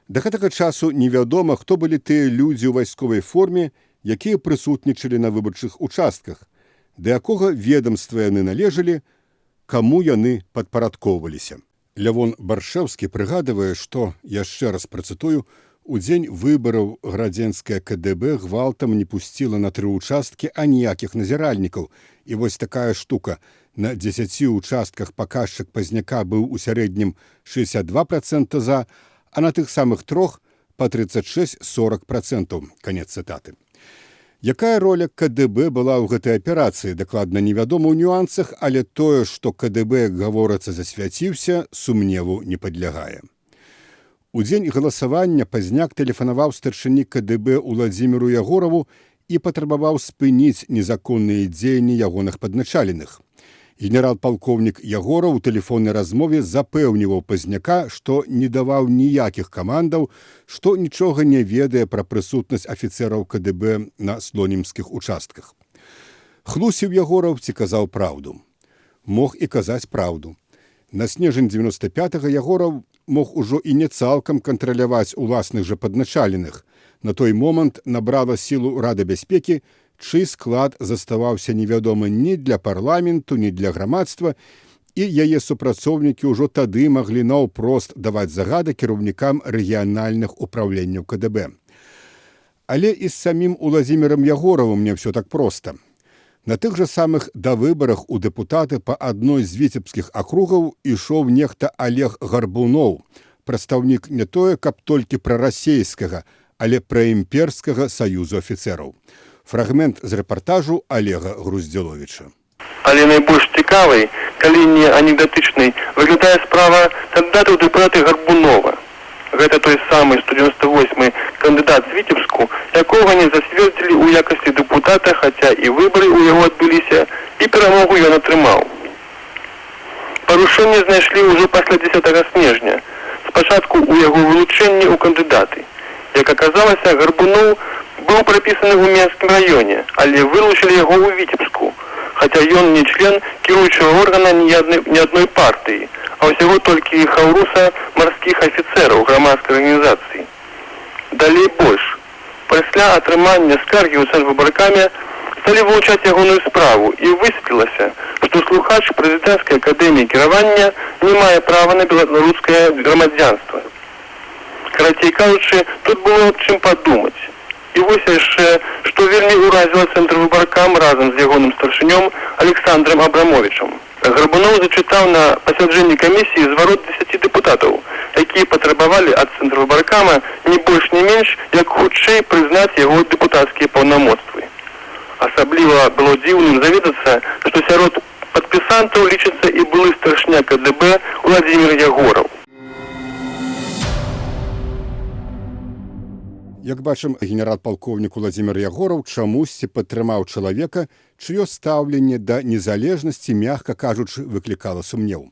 Да гэтага часу невядома, хто былі тыя людзі ў вайсковай форме, якія прысутнічалі на выбарчых участках, да якога ведомства яны належалі, каму яны падпарадкоўваліся. Лявон Баршэўскі прыгадвае, што, яшчэ раз працытую, у дзень выбараў градзенская КДБ гвалтам не пусціла на тры участкі аніякіх назіральнікаў. І вось такая штука. На 10 участках паказчык Пазняка быў у сярэднім 62% за, а на тых самых трох па 36-40%. Канец цытаты. Якая роля КДБ была ў гэтай аперацыі, дакладна невядома ў нюансах, але тое, што КДБ, як гаворыцца, засвяціўся, сумневу не падлягае. У дзень галасавання Пазняк тэлефанаваў старшыні КДБ Уладзіміру Ягораву і патрабаваў спыніць незаконныя дзеянні ягоных падначаленых. Генерал-палкоўнік Ягораў у тэлефоннай размове запэўніваў Пазняка, што не даваў ніякіх камандаў, што нічога не ведае пра прысутнасць афіцэраў КДБ на слонімскіх участках. Хлусіў Ягораў ці казаў праўду. Мог і казаць праўду. На снежань 95-го Ягораў мог ужо і не цалкам кантраляваць уласных жа падначаленых. На той момант набрала сілу Рада бяспекі, чый склад заставаўся невядомы ні для парламенту, ні для грамадства, і яе супрацоўнікі ўжо тады маглі наўпрост даваць загады кіраўнікам рэгіянальных упраўленняў КДБ. Але і з самім Уладзімірам Ягоравым не ўсё так проста. На тых жа самых давыбарах у дэпутаты па адной з віцебскіх акругаў ішоў нехта Олег Гарбуноў, прадстаўнік не тое, каб толькі прарасейскага, але праімперскага саюзу афіцэраў. Фрагмент з рэпартажу Олега Груздзіловіча. Але найбольш цікавай, калі не анекдатычнай, выглядае справа кандыдата ў дэпутаты Гарбунова. Гэта той самы 198 кандыдат з Віцебску, якога не зацвердзілі ў якасці дэпутата, хаця і выбары ў яго адбыліся, і перамогу ён атрымаў. Парушэнне знайшлі ўжо пасля 10 снежня, спачатку ў яго вылучэнні ў кандыдаты. Як аказалася, Гарбуноў быў прапісаны ў Менскім раёне, але вылучылі яго ў Віцебску, хаця ён не член кіруючага органа ні адной партыі, а ўсяго толькі хаўруса марскіх афіцэраў грамадскай арганізацыі. Далей больш. Пасля атрымання скаргі ў цэнтрвыбаркаме сталі вывучаць ягоную справу, і высветлілася, што слухач прэзідэнцкай акадэміі кіравання не мае права на беларускае грамадзянства. Карацей кажучы, тут было аб чым падумаць. І вось яшчэ, што вельмі ўразіла Цэнтрвыбаркам разам з ягоным старшынём Александром Абрамовичам. Гарбуноў зачытаў на пасяджэнні камісіі зварот 10 дэпутатаў, якія патрабавалі ад Цэнтрвыбаркама не больш не менш, як хутчэй прызнаць яго дэпутацкія паўнамоцтвы. Асабліва было дзіўным даведацца, што сярод падпісантаў лічыцца і былы старшыня КДБ Владимир Ягораў. Як бачым, генерал-палкоўнік Уладзімір Ягораў чамусьці падтрымаў чалавека, чыё стаўленне да незалежнасці, мягка кажучы, выклікала сумнеў.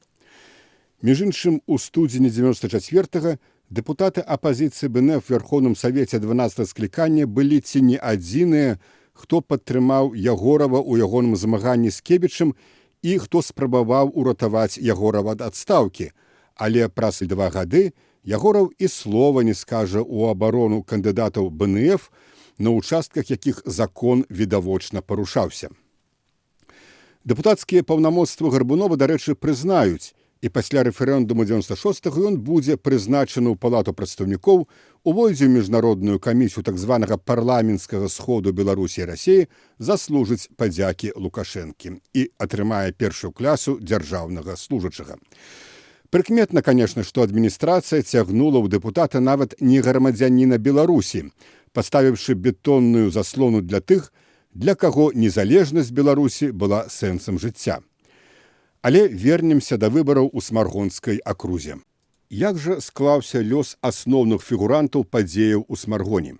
Між іншым, у студзені 94 дэпутаты апазіцыі БНФ Верхоўным Савеце 12 склікання былі ці не адзіныя, хто падтрымаў Ягорава ў ягоным змаганні з Кебічам і хто спрабаваў уратаваць Ягорава ад адстаўкі, але праз 2 гады Ягораў і слова не скажа ў абарону кандыдатаў БНФ, на участках якіх закон відавочна парушаўся. Дэпутацкія паўнамоцтвы Гарбунова, дарэчы, прызнаюць, і пасля рэферэндуму 96 ён будзе прызначаны ў палату прадстаўнікоў, увойдзе ў міжнародную камісію так званага парламенцкага сходу Беларусі і Расіі, заслужыць падзякі Лукашэнкі і атрымае першую клясу дзяржаўнага служачага. Прыкметна, конечно, што адміністрацыя цягнула ў дэпутата нават не грамадзяніна Беларусі, паставіўшы бетонную заслону для тых, для каго незалежнасць Беларусі была сэнсам жыцця. Але вернемся да выбараў у смаргонскай акрузе. Як жа склаўся лёс асноўных фігурантаў падзеяў у Смаргоне?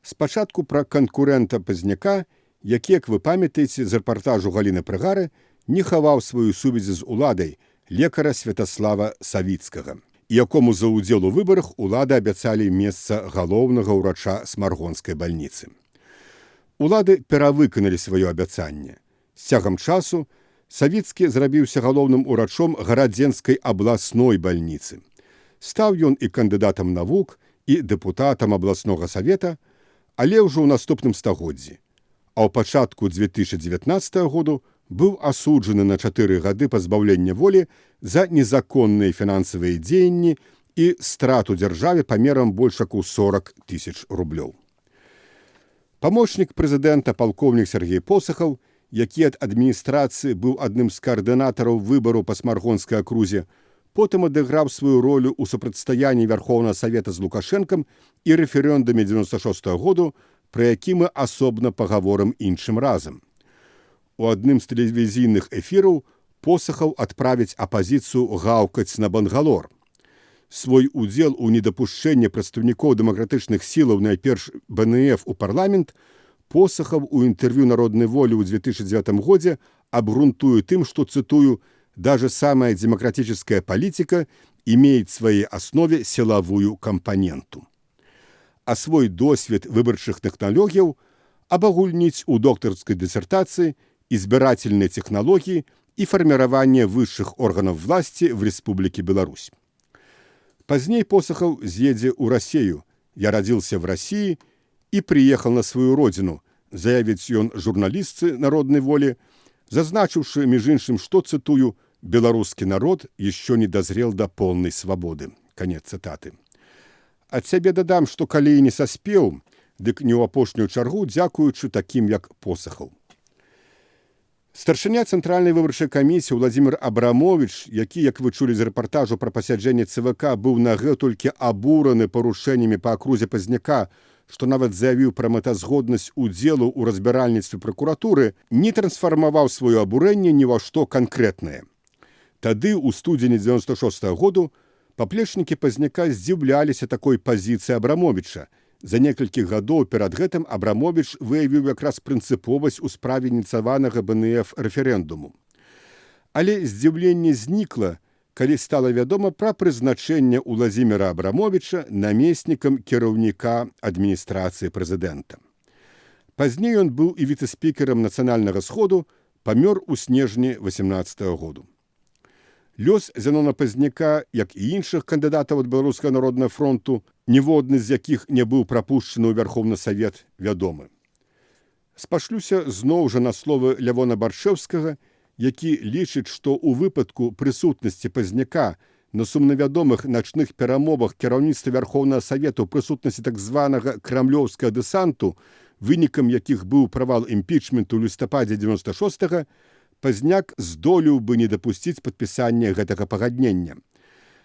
Спачатку пра канкурэнта Пазняка, які, як вы памятаеце з рэпартажу Галіны Прыгары, не хаваў сваю сувязі з уладай, лекара Святаслава Савіцкага, якому за ўдзел у выбарах улады абяцалі месца галоўнага ўрача смаргонскай бальніцы. Улады перавыканалі сваё абяцанне. З цягам часу Савіцкі зрабіўся галоўным урачом гарадзенскай абласной бальніцы. Стаў ён і кандыдатам навук, і дэпутатам абласнога савета, але ўжо ў наступным стагоддзі. А ў пачатку 2019 году быў асуджаны на 4 гады пазбаўлення волі за незаконныя фінансавыя дзеянні і страту дзяржаве памерам больш як у 40 тысяч рублёў. Памочнік прэзідэнта палкоўнік Сергей Посахаў, які ад адміністрацыі быў адным з каардынатараў выбару па смаргонскай акрузе, потым адыграў сваю ролю ў супрацьстаянні Вярхоўнага Савета з Лукашэнкам і рэферэндуме 96 -го году, пра які мы асобна пагаворым іншым разам. У адным з тэлевізійных эфіраў Посахаў адправіць апазіцыю гаўкаць на Бангалор. Свой удзел у недапушчэнні прадстаўнікоў дэмакратычных сілаў, найперш БНФ, у парламент Посахаў у інтэрв'ю «Народнай волі» ў 2009 годзе абгрунтуе тым, што, цытую, «даже самая демократическая политика имеет в своей основе силовую компоненту». А свой досвед выбарчых тэхналогіяў абагульніць у доктарскай дысертацыі «Избирательные технологии и формирование высших органов власти в Республике Беларусь». Пазней Посахаў з'едзе ў Расею. «Я родился в России и приехал на свою родину», заявіць ён журналістцы «Народнай волі», зазначыўшы, між іншым, што, цытую, «белорусский народ еще не дозрел до полной свободы». Конец цитаты. Ад сябе дадам, што калі і не саспеў, дык не ў апошнюю чаргу дзякуючы такім, як Посахаў. Старшыня Цэнтральнай выбарчай камісіі Владимир Абрамович, які, як вы чулі з рэпартажу пра пасяджэнне ЦВК, быў нагэтулькі абураны парушэннямі па акрузе Пазняка, што нават заявіў пра мэтазгоднасць удзелу ў разбіральніцтве пракуратуры, не трансфармаваў сваё абурэнне ні ва што канкрэтнае. Тады, у студзені 96 -го году, паплечнікі Пазняка здзіўляліся такой пазіцыі Абрамовіча. За некалькі гадоў перад гэтым Абрамовіч выявіў якраз прынцыповасць у справе ініцыяванага БНФ рэферэндуму. Але здзіўленне знікла, калі стала вядома пра прызначэнне Уладзіміра Абрамовіча намеснікам кіраўніка адміністрацыі прэзідэнта. Пазней ён быў і віцэ-спікерам нацыянальнага сходу, памёр у снежні 18 -го году. Лёс Зянона Пазняка, як і іншых кандыдатаў ад Беларускага народнага фронту, ніводны з якіх не быў прапушчаны ў Вярхоўны Савет, вядомы. Спашлюся зноў жа на словы Лявона Баршчэўскага, які лічыць, што ў выпадку прысутнасці Пазняка на сумнавядомых начных перамовах кіраўніцтва Вярхоўнага Савету ў прысутнасці так званага крамлёўскага дэсанту, вынікам якіх быў правал імпічменту ў лістападзе 96, Пазняк здолеў бы не дапусціць падпісання гэтага пагаднення.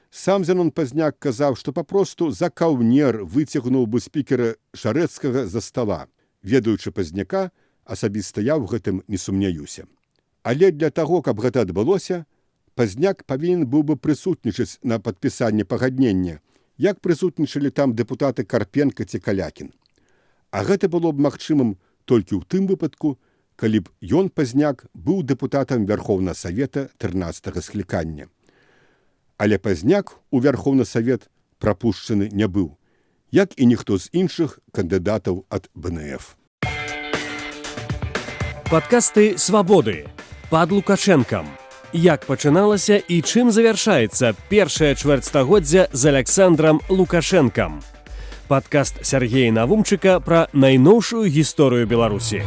Сам Зянон Пазняк казаў, што папросту за каўнер выцягнуў бы спікера Шарэцкага за стала. Ведаючы Пазняка, асабіста я ў гэтым не сумняюся. Але для таго, каб гэта адбылося, Пазняк павінен быў бы прысутнічаць на падпісанні пагаднення, як прысутнічалі там дэпутаты Карпенка ці Калякін. А гэта было б магчымым толькі ў тым выпадку, калі б ён, Пазняк, быў дэпутатам Вярхоўнага Савета 13 склікання. Але Пазняк у Вярхоўны Савет прапушчаны не быў, як і ніхто з іншых кандыдатаў ад БНФ. Падкасты Свабоды пад Лукашэнкам. Як пачыналася і чым завяршаецца першая чвэрцьстагоддзя з Аляксандрам Лукашэнкам. Падкаст Сяргея Навумчыка пра найноўшую гісторыю Беларусі.